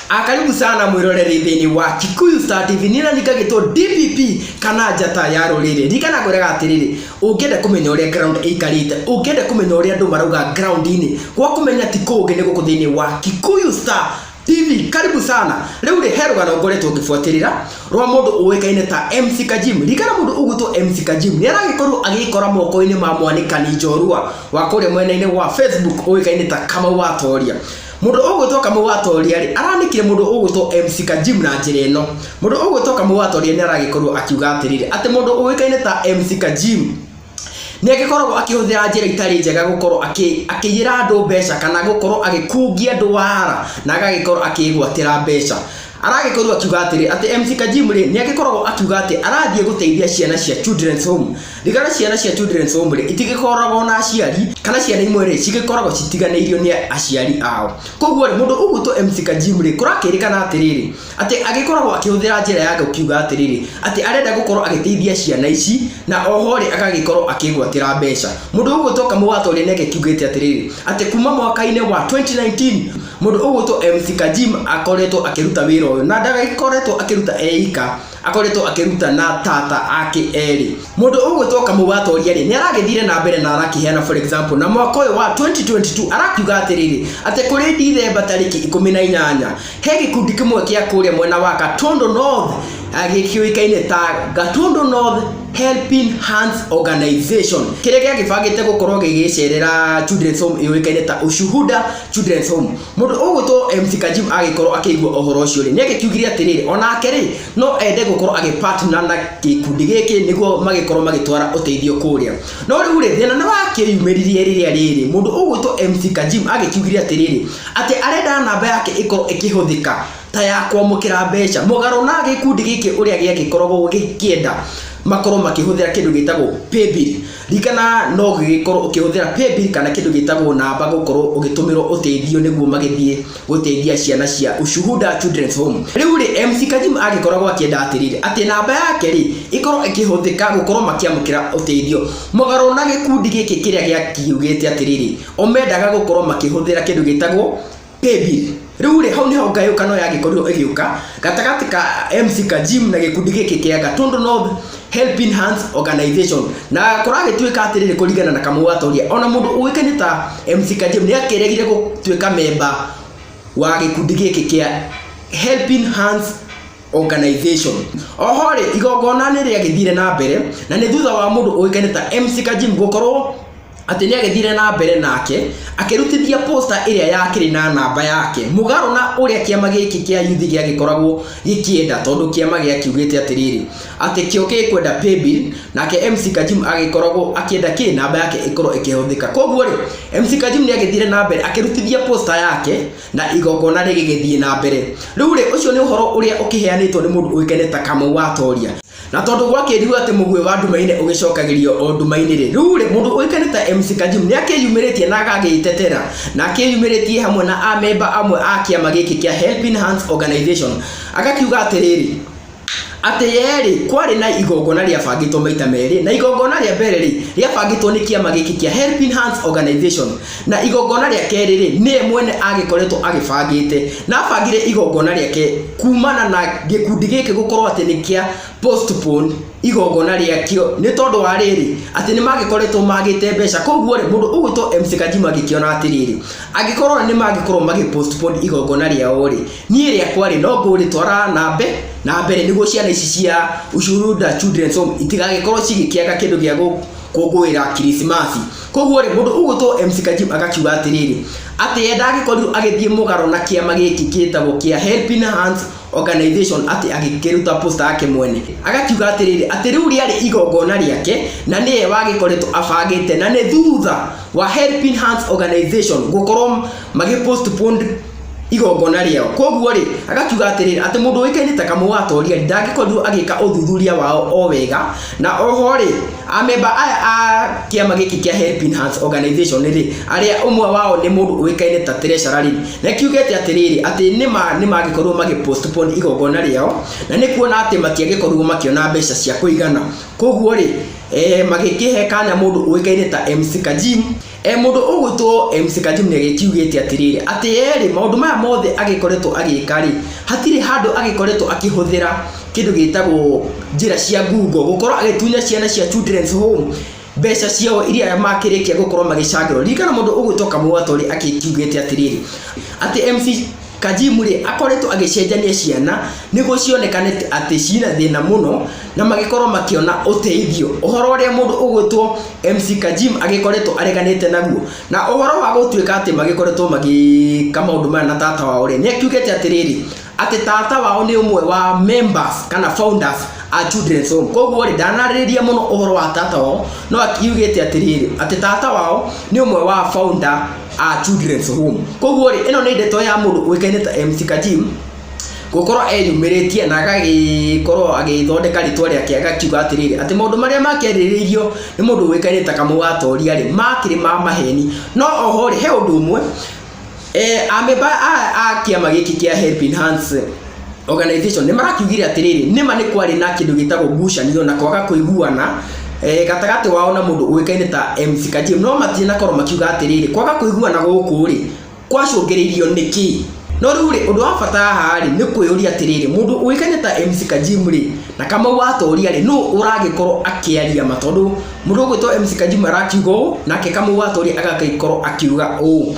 Karibu sana mwiroreri thiini wa Kikuyu Star TV. Nina nikagitwo DPP kana njata ya ruriri. Ririkana ngwĩraga atiriri, ũngĩenda kũmenya ũrĩa ground ĩikarĩte, ũngĩenda kũmenya ũrĩa andũ marauga ground-inĩ, gwa kũmenya ti kũngĩ nĩ gũkũ thĩinĩ wa Kikuyu Star TV. Karibu sana. Rĩu rĩ, he rũgano ngoretwo ngĩbuatĩrĩra rwa mũndũ ũĩkaine ta MC Kajim. Ririkana mũndũ ũgwĩtwo MC Kajim nĩ aragĩkorwo agĩkora moko-inĩ ma mwanĩkani njorua wa kũrĩa mwena-inĩ wa Facebook ũĩkaine ta Kamau wa Toria. Mũndũ ũgwĩtwo Kamau wa Toria rĩ, aranĩkire mũndũ ũgwĩtwo MC Kajim na njĩra ĩno. Mũndũ ũgwĩtwo Kamau wa Toria nĩ aragĩkorwo akiuga atĩrĩrĩ, atĩ mũndũ ũĩkaine ta MC Kajim nĩ agĩkoragwo akĩhũthĩra njĩra itarĩ njega gũkorwo akĩiyĩra andũ mbeca kana gũkorwo agĩkungia andũ wara na agagĩkorwo akĩgwatĩra mbeca. Aragĩkorwo akiuga atĩrĩ, atĩ MC Kajim rĩ, nĩ agĩkoragwo akiuga atĩ arathiĩ gũteithia ciana cia Children's Home. Ririkana ciana cia Children's Home rĩ, itigĩkoragwo na aciari kana ciana imwe rĩ, cigĩkoragwo citiganĩirio nĩ aciari ao. Koguo rĩ, mũndũ ũgwĩtwo MC Kajim rĩ, kũrakĩrĩkana atĩrĩrĩ, atĩ agĩkoragwo akĩhũthĩra njĩra ya gũkiuga atĩrĩrĩ, atĩ arenda gũkorwo agĩteithia ciana ici na oho rĩ, agagĩkorwo akĩgwatĩra mbeca. Mũndũ ũgwĩtwo Kamau wa Toria nĩ agĩkiugĩte atĩrĩrĩ, atĩ kuma mwaka-inĩ wa 2019 mũndũ ũgwĩtwo MC Kajim akoretwo akĩruta wĩra ũyũ na ndagĩkoretwo akĩruta eika, akoretwo akĩruta na tata ake erĩ. Mũndũ ũgwĩtwo Kamau wa Toria rĩ, nĩ aragĩthire na mbere na arakĩheana for example na mwaka ũyũ wa 2022 arakiuga atĩrĩrĩ, atĩ kũrĩ Dithemba tarĩki 18 he gĩkundi kĩmwe kĩa kũrĩa mwena wa Gatundu North gĩkĩũĩkaine ta Gatundu North Helping Hands Organization kĩrĩa gĩagĩbangĩte gũkorwo gĩgĩcerera Children's Home yũĩkaine ta Ushuhuda Children's Home. Mũndũ ũgwĩtwo MC Kajim agĩkorwo akĩigua ũhoro ũcio rĩ, nĩ agĩkiugire atĩrĩrĩ, onake rĩ, no ende gũkorwo agĩpartner na gĩkundi gĩkĩ nĩguo magĩkorwo magĩtwara ũteithio kũrĩa. No rĩu rĩ, thĩna nĩ wakĩyumĩririe rĩrĩa rĩrĩ mũndũ ũgwĩtwo MC Kajim agĩkiugire atĩrĩrĩ, atĩ arenda namba yake ĩkorwo ĩkĩhũthĩka ta ya kwamũkĩra mbeca mũgarũ na gĩkundi gĩkĩ ũrĩa gĩagĩkoragwo gĩkĩenda makorwo makĩhũthĩra kĩndũ gĩtagwo paybill. Ririkana no gĩgĩkorwo ũkĩhũthĩra paybill kana kĩndũ gĩtagwo namba gũkorwo ũgĩtũmĩrwo ũteithio nĩguo magĩthiĩ gũteithia ciana cia Ushuhuda Children's Home. Rĩu rĩ, MC Kajim agĩkoragwo akĩenda atĩrĩrĩ, atĩ namba yake rĩ, ĩkorwo ĩkĩhũthĩka gũkorwo makĩamũkĩra ũteithio mũgarũ na gĩkundi gĩkĩ kĩrĩa gĩakiugĩte atĩrĩrĩ, o mendaga gũkorwo makĩhũthĩra kĩndũ gĩtagwo paybill. Rĩu rĩ, hau nĩho ngayũkano yagĩkorirwo ĩgĩũka gatagatĩ ka MC Kajim na gĩkundi gĩkĩ kĩa Gatundu North Helping Hands Organization, na kũragĩtuĩka atĩrĩrĩ, kũringana na Kamau wa Toria, ona mũndũ ũĩkaine ta MC Kajim nĩ akĩregire gũtuĩka memba wa gĩkundi gĩkĩ kĩa Helping Hands Organization. Oho rĩ, igongona nĩ rĩagĩthire na mbere na nĩ thutha wa mũndũ ũĩkaine ta MC Kajim gũkorwo atĩ nĩ agĩthire na mbere nake akĩrutithia poster ĩrĩa yakĩrĩ na namba yake mũgarũ na ũrĩa kĩama gĩkĩ kĩa youth gĩagĩkoragwo gĩkĩenda, tondũ kĩama gĩakiugĩte atĩrĩrĩ, atĩ kĩo gĩkwenda paybill, nake MC Kajim agĩkoragwo akĩenda kĩ namba yake ĩkorwo ĩkĩhũthĩka. Koguo rĩ, MC Kajim nĩ agĩthire na mbere akĩrutithia poster yake na igongona rĩgĩgĩthiĩ na mbere. Rĩu rĩ, ũcio nĩ ũhoro ũrĩa ũkĩheanĩtwo nĩ mũndũ ũĩkaine ta Kamau wa Toria. Na tondũ gwakĩrirwo atĩ mũguĩ wa nduma-inĩ ũgĩcokagĩrio o nduma-inĩ rĩ, rĩu rĩ, mũndũ ũĩkaine ta MC Kajim nĩ akĩyumĩrĩtie na agagĩtetera na akĩyumĩrĩtie hamwe na amemba amwe a kĩama gĩkĩ kĩa Helping Hands Organization, agakiuga atĩrĩrĩ, atĩ yerĩ kwarĩ na igongona rĩabangĩtwo maita merĩ, na igongona rĩa mbere rĩ, rĩabangĩtwo nĩ kĩama gĩkĩ kĩa Helping Hands Organization, na igongona rĩa kerĩ rĩ, nĩye mwene agĩkoretwo agĩbangĩte, na abangire igongona rĩake kumana na gĩkundi gĩkĩ gũkorwo atĩ nĩ kĩa postpone igongona rĩakĩo nĩ tondũ wa rĩrĩ, atĩ nĩ magĩkoretwo magĩte mbeca. Koguo rĩ, mũndũ ũgwĩtwo MC Kajim agĩkĩona atĩrĩrĩ, angĩkorwo nĩ mangĩkorwo magĩ postpone igongona rĩao rĩ, niĩ rĩakwa rĩ, no ngũrĩtwara na mbere nĩguo ciana ici cia Ushuhuda Children's Home itigagĩkorwo cigĩkĩaga kĩndũ gĩa gũkũngũĩra Krismasi. Koguo rĩ, mũndũ ũgwĩtwo MC Kajim agakiuga atĩrĩrĩ, atĩ ye ndagĩkorirwo agĩthiĩ mũgarũ na kĩama gĩkĩ gĩtagwo kĩa Helping Hands Organization, atĩ agĩkĩruta poster yake mwene. Agakiuga atĩrĩrĩ, atĩ rĩu rĩarĩ igongona rĩake na nĩye wagĩkoretwo abangĩte, na nĩ thutha wa Helping Hands Organization gũkorwo magĩ postpone igongona rĩao. Koguo rĩ, agakiuga atĩrĩrĩ, atĩ mũndũ ũĩkaine ta Kamau wa Toria ndangĩkorirwo agĩka ũthuthuria wao o wega, na oho rĩ, amemba aya a kĩama gĩkĩ kĩa Helping Hands Organization rĩ, arĩa ũmwe wao nĩ mũndũ ũĩkaine ta treasurer rĩ, na kiugĩte atĩrĩrĩ, atĩ nĩma nĩ mangĩkorirwo magĩ postpone igongona rĩao na nĩ kuona atĩ matiagĩkorirwo makĩona mbeca cia kũigana. Koguo rĩ, magĩkĩhe kanya mũndũ ũĩkaine ta MC Kajim. Mũndũ ũgwĩtwo MC Kajim nĩ agĩkiugĩte atĩrĩrĩ atĩ yerĩ maũndũ maya mothe agĩkoretwo agĩka rĩ, hatirĩ handũ agĩkoretwo akĩhũthĩra kĩndũ gĩtagwo njĩra cia ngungo gũkorwo agĩtunya ciana cia Children's Home mbeca ciao iria makĩrĩkia gũkorwo magĩcangĩrwo. Ririkana mũndũ ũgwĩtwo Kamau Atwoli akĩkiugĩte atĩrĩrĩ atĩ MC Kajim rĩ akoretwo agĩcenjania ciana nĩguo cionekane atĩ cina thĩna mũno na magĩkorwo makĩona ũteithio. Ũhoro ũrĩa mũndũ ũgwĩtwo MC Kajim agĩkoretwo areganĩte naguo na ũhoro wa gũtuĩka atĩ magĩkoretwo magĩka maũndũ maya na tata wao rĩ, nĩ akiugĩte atĩrĩrĩ atĩ tata wao nĩ ũmwe wa members kana founders a Children's Home. Koguo rĩ, ndanarĩrĩria mũno ũhoro wa tata wao, no akiugĩte atĩrĩrĩ atĩ tata wao nĩ ũmwe wa founder a Children's Home. Koguo rĩ, ĩno nĩ ndeto ya mũndũ ũĩkaine ta MC Kajim gũkorwo eyumĩrĩtie na agagĩkorwo agĩthondeka rĩtwa rĩake, agakiuga atĩrĩrĩ atĩ maũndũ marĩa makĩarĩrĩirio nĩ mũndũ ũĩkaine ta Kamau Watoria rĩ, makĩrĩ ma maheni. No oho rĩ, he ũndũ ũmwe amemba a kĩama gĩkĩ kĩa Helping Hands Organization nĩ marakiugire atĩrĩrĩ nĩma nĩ kwarĩ na kĩndũ gĩtagwo ngucanio na kwaga kũiguana gatagatĩ wao na mũndũ ũĩkaine ta MC Kajim, no matinakorwo makiuga atĩrĩrĩ kwaga kũiguana gũkũ rĩ kwacũngĩrĩirio nĩkĩ. No rĩu rĩ, ũndũ wa bata haha rĩ nĩ kwĩyũria atĩrĩrĩ mũndũ ũĩkaine ta MC Kajim rĩ na Kamau Watoria rĩ, nũ ũragĩkorwo akĩaria ma, tondũ mũndũ ũgwĩtwo MC Kajim arakiuga ũũ nake Kamau Watoria agagĩkorwo akiuga ũũ.